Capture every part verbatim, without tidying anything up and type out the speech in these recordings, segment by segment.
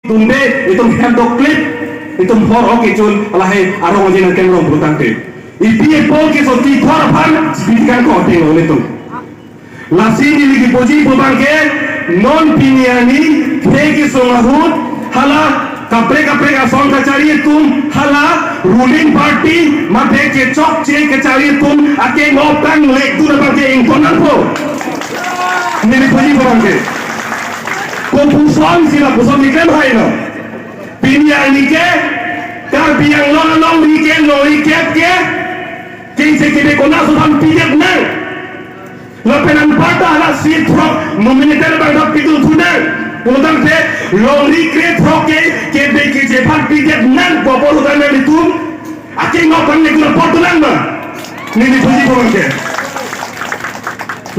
Tunde itum hem doklit, itum hor ok ichun, lahai arong aji nangkemrong pulotangte, ipi epol keso ti thor aphan, speed kan ko ateng lo itum. Lasi neli kipuji pu abangke, non pini arni, the kesung ahut, hala kaprek kaprek asong kachari atum, hala ruling party, mate kechokche kachari atum, akeng-op kanglek atum abangke ingkon nangpo. Neli puji pu abangke. Kopuson si lapuson niklem hai lo. Pini arni ke, Karbi Anglong alongri ke, longri kep ke, kengsi kebe konat aso aphan pidet nang. Lapen anparta hala seat throk nominated abang ta pidun thu nang. Pulotangte longri kre throk ke, kebe keche aphan pidet nang, bopor hutan nang itum. Akeng-op kanglek atum apor thu nang ma. Neli puji pu abangke.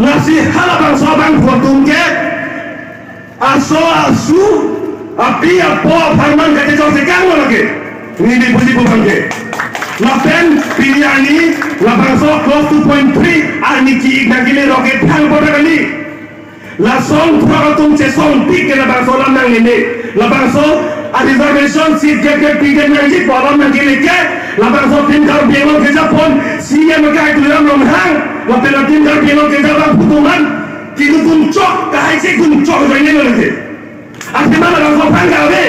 Lasi halabangso abang photum ke, aso asu, api apo apharman kachechok si kanglo lake. Neli puji pu abangke. Lapen pini arni labangso clause two point three arni ki-ik nangkele roke thang pada kali. Lason throk atum chesongpik ke labangso alam nangnene. Labangso a-reservation seat gap gap pidet nangji pu alam nangkele ke. Labangso Team Karbi Anglong kejapon C E M akai Tuliram Ronghang, lapen Team Karbi Anglong kejapon phutuman, kedun chok, kahai si dun chok ajoine lo lake. Athema labangso aphan kave.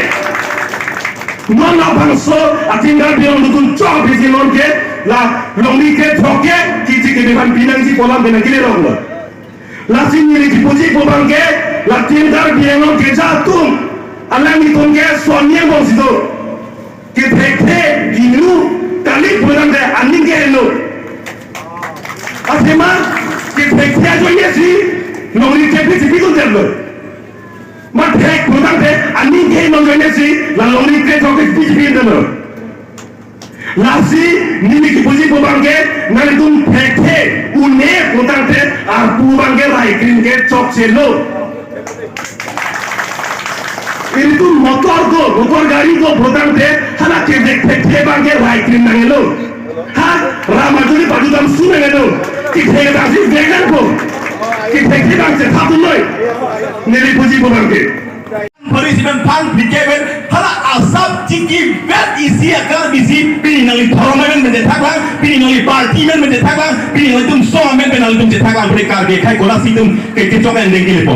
Non labangso a-Team Karbi Anglong dun chok bisi non ke, la longri kre throk ke, keche kebe aphan pinangji pu alam ke nangkele rong lo. Lasi neli kipuji pu abangke, la Team Karbi Anglong keja atum, alanglitum ke soniang bom si do. Kethekthe, ginu, kali pulotangte aning ke heno. Athema, kethekthe ajoine si, longri kep si pidun det lo. Mate pulotangte aning ke heno ajoine si, la longri kre throk ke piji pidun lo. Lasi neli kipuji pu abangke, nanglitum thekthe, une pulotangte, arpu abangke rai krim ke chokche lo. Ilitum motor ko, motor gari ko pulotangte, hala kethek thekthe abangke rai krim nanglo. Ha, ram ajuri padu dam su nanglo. Kethek abang si vegan ko. Kethek abang si thap noi. Neli puji pu abangke. Pari simen phan phike pen, hala asap chiki vet isi akar bisi, pini nangli dhorom amen pen chethaklang, pini nangli party amen pen chethaklang, pini nanglitum song amen pen nanglitum chethaklang, bre Karbi akhei kola situm ke kechok endeng kelepo.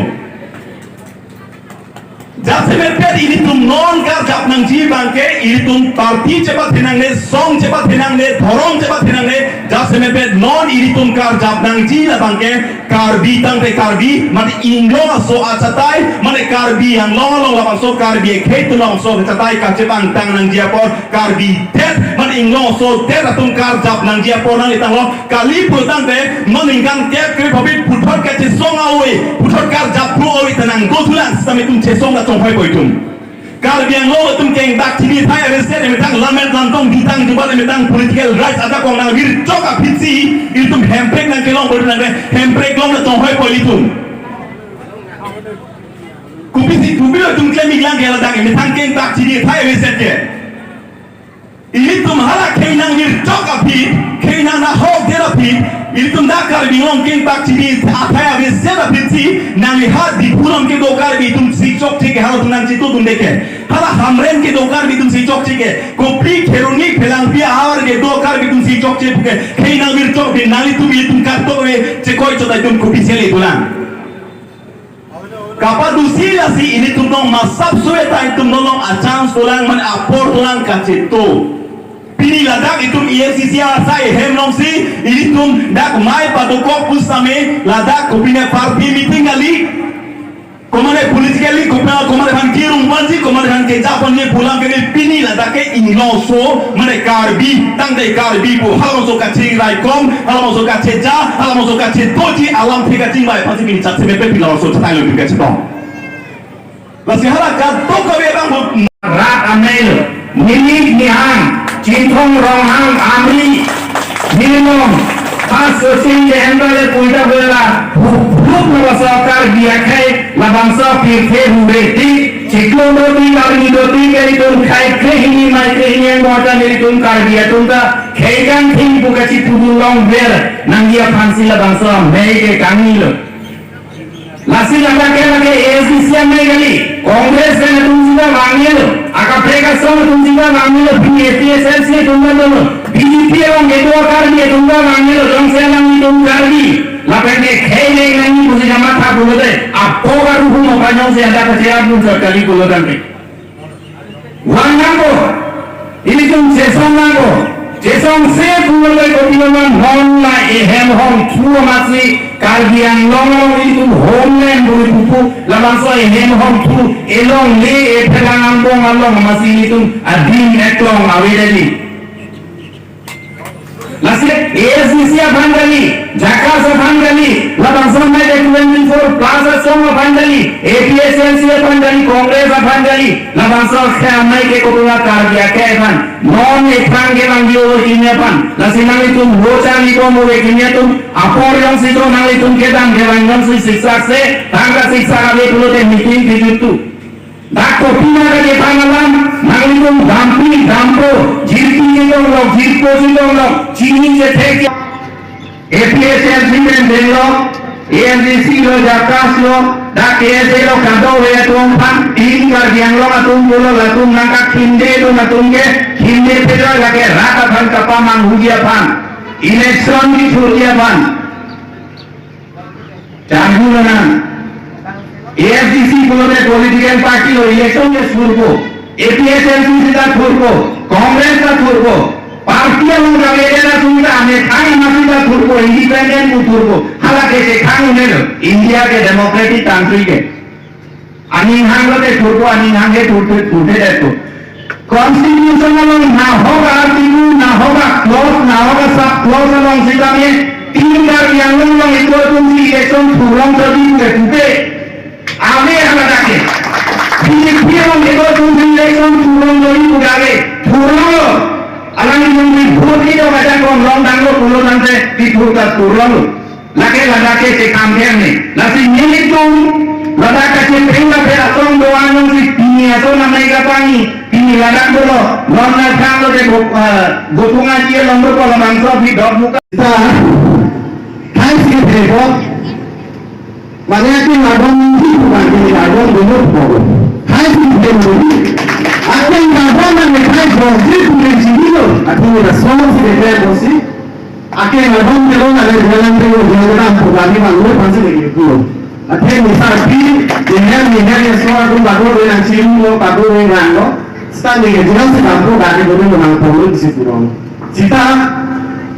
Jasemet pen ilitum non karjap nangji abangke, ilitum party chepathenangne, song chepathenangne, dhorom chepathenangne, jasemet pen non ilitum karjap nangji labangke, Karbi tangte Karbi, mate Inglong aso achatai, mate Karbi Anglong along labangso Karbi akhei atum labangso achatai kachepangtang nangji apor, Karbi det, mate Inglong aso det atum karjap nangji apor nanglitanglo, kali pulotangte, non ningkan kep kre pabit puthot kachesong a-oi, puthot karjap phru a-oi ta nangdothulang, sitame itum chesong ta chonghoipo itum. Karbi Anglong atum kengdak chini thai aveset emetang lammet lamtong ditang jubat emetang political rights ajakong nangvirchok aphi si ilitum hemprek nangkelong bodu nangke hemprek long na chonghoipo ilitum. Kopisi kopi lo itum klem iklang ke ladak emetang kengdak chini thai aveset ke. Ilitum hala khei nangvirchok aphi, khei nang nahokdet aphi, ilitum dak Karbi Anglong kengdak chini athai aveset aphi si, nangli ha Diphu along kedo Karbi atum si chokche ke halatum nangchitudunde ke. Hala Hamren kedo Karbi atum si chokche ke. Kopi Kheroni Phelangpi ahavar kedo Karbi atum si chokche puke. Khei nangvirchok aphi nanglitum ilitum kartok ave chekoi chot atum kopisi le dolang. Kapadusi lasi ilitum along masap sue ta ilitum along a-chance dolang mane apor dolang kacheto. Pini ladak itum A I C C asai hem alongsi ilitum dak mei padokok pusitame ladak kopine party meeting kali. Komane politically kopine komane aphan kirung vanji, komane aphan keja vanji pulang kali pini ladak ke Inglong aso, mane Karbi, tangte Karbi pu, halabangso kachingrai kom, halabangso kacheja, halabangso kachedoji, alamthe kachingvai aphansi pini jasemet pen pini labangso chatai lo pini kachetong. Lasi hala kadokave abang pu. Rat amel, Nilik Nihang, Chinthong Ronghang, Amri, Nilmong, Pas Sosin, Jehenda le puita bela, hup hup nama sorkar biakhai, labangso pirthe hure tik, chiklo doti, karni doti, kaitum khai, krehini mai, krehini yang bota nelitum Karbi atum ta, khei kangthing pu kachipudun longver, nangji aphansi labangso mei ke kangni lo. Lasi lama ke lama ASDC amei kali, Congress pen atum sita vangnelo, akaprek asong atum sita vangnelo, pini APHLC atum ta dolo, BJP along kedo Karbi atum ta vangnelo, jongsi alanglitum Karbi, lapen ke khei le nangji pusi kamatha pulote, apo karuhu mo panyong si ada kacheyap dun sar kali pulo tangte. Vang nangpo, ilitum chesong nangpo, chesongse pulote kopilo ma non la ehem hongthu amatsi Karbi Anglong along ilitum homeland bui pupu, labangso ehem hongthu elongle ephelang angbong along amatsi ilitum adim eklong avedetji. Lasi ASDC aphan kali, JACAS aphan kali, labangso amei ke twenty-four plus asong aphan kali, APHLC aphan kali, Congress aphan kali, labangso akhei amei ke kopilo Karbi akhei aphan, non ephrang kevangji ove kimi aphan, lasi nanglitum lo charli bom ove kimi atum, apor jongsi do nanglitum kedam kevang jongsi siksak se, tangka siksak ave pulote meeting pijuttu. Dak kopima kachephan alam, nanglitum dampi, dampo, jirpi chetong lok, jirpo chetong lok, chini chethek. APHLC pen denglo, ASDC lo, JACAS lo, dak KSA lo, kadokave atum aphan, tin Karbi Anglong atum pulo latum nangkakhinde atum atum ke, khinde pelo lake rat aphan kapamanghuji aphan, election kethurji aphan. Changhu lo nang. ASDC pulote political party lo, election ke thurpo. APHLC sita thurpo. Congress ta thurpo. Party along kave atum ta amethang amatsi ta thurpo. Independent pu thurpo. Hala ke chekhang un'elo. India ke democratic country ke. Aning hang lote thurpo, aning hang ke thurpo, thurpo detpo. Constitution along nahok article, nahok clause, nahok sub clause along sitame tin Karbi Anglong along itum atumsi election thurlong tadi puke puke. Ave hala dak ke. BJP along itum atumsi election thurlong tadi puke ave. Thurlonglo. Alanglitum vote kedo kachekong longdanglo pulo tangte kethur ta thurlonglo. Lake ladak ke chekhang ke ne. Lasi nelitum ladak kachepeng lapen asong do-an jongsi pini ason amei kapangni, pini ladak dolo, non na thang lo ke go-, eh, gotung aji along do ko labangso aphi dok muka. Ta, hai si thepo. Mane akin ardom si bukan, akin ardom dulu po. Hai si thepo. Akin ardom mane hai jongsi punya sini lo. Akin ardom si thepo si. Akin ardom ke lo na le jalan pe lo jalan ke dampo kali bang lo pasti lagi pulo. Athe misal pi, dengan dengan ya so aku bago dengan cium lo, bago dengan lo. Seta dengan jalan si dampo kali lo dengan polo di si pulo. Seta,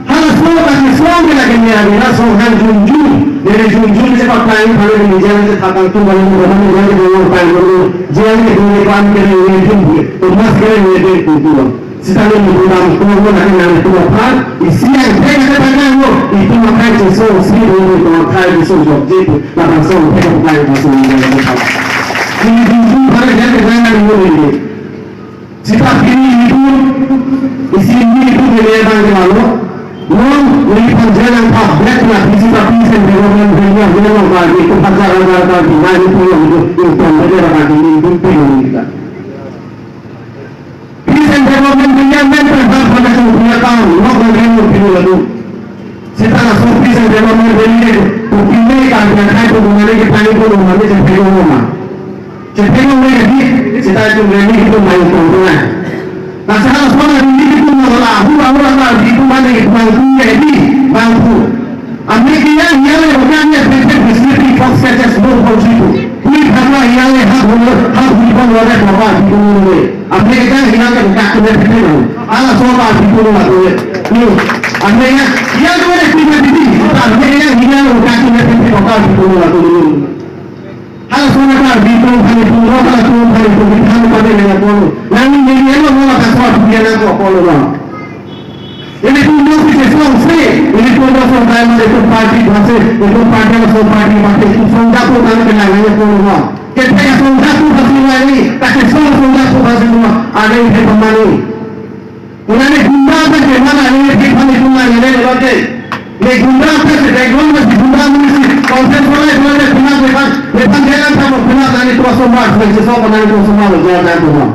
hala so kali so ke lagi ni agi na so han junjun, dari junjun si pakai pakai ni jalan si tatang tu bang lo, bang lo, bang lo, bang lo, jalan ke dua pan ke ni junjun, tu mas ke ni junjun pulo. Sitame ni bulan ko mo na nang tu aphan, isi angthek ke tangka mo, itum akhei cheso, si do ni ko akhei cheso jok je tu, labangso angthek ko kai ko so ni ko. Ini di tu para jan ke nang ni mo ni. Sita pini itu, isi ni itu ke le bang ke malo. Mo, ni pan jalan pa, black na, isi pa peace and development, ni mo mo ba, itu hajar hajar ka, ni itu, itu, itu, itu, itu, itu, itu, itu, Peace and development punya member bang pada tu punya tahun, nok dan remo punya lalu. Seta laso peace and development rally ke tu, tu pini kan dia kai tu mana ke paling tu mana je pego mana. Je pego mana di, seta tu rally itu main tu mana. Nah, salah semua rally itu malah, aku baru apa di tu mana ke bang tu jadi, bang tu. Apni ke yang yang le hoga ne apni ke bisne pi fox ke just no ho ji tu. Pui phama yang le ha ho ha hui pon lo le papa ji tu le. Apni ke yang yang ke ka tu le phi no. Ala so ba ji tu la tu le. Ni. Apni yang yang tu le pi na di di. Apni yang yang le ka tu le phi papa ji tu la tu le. Hala so na ka bi tu phani tu ro ka tu phani tu bi phani pa de na ko. Nang ni ni lo na ka so bi na ko ko lo na. Ilitum no si chesongse, ilitum no song time ilitum party bhase, ilitum party no song party bhase, itum song japo kan kena nanya ko lo na. Kete ka song japo bhase nani, ka chesong song japo bhase lo na. Ada ini pemani. Unane gunda kan ke mana ini pemani gunda nane lo ke. Ini gunda kan ke background masih gunda masih konsen soalnya gunda ke gunda ke kan, ke kan jalan sama gunda nani tua sombar, so chesong nani tua sombar lo jalan jalan tua.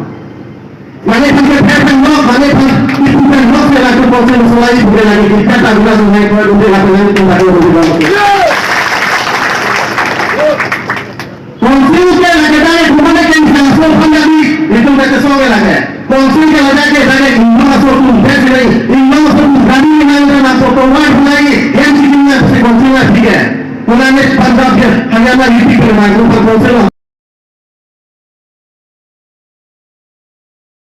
Mane pake pepeng nok, mane pake pepeng nok, sila tu konsen soalnya bukan lagi kita tak guna sungai kau duduk lagi lagi tua lagi duduk lagi. Konsen Karena ini bermain empat konser lah.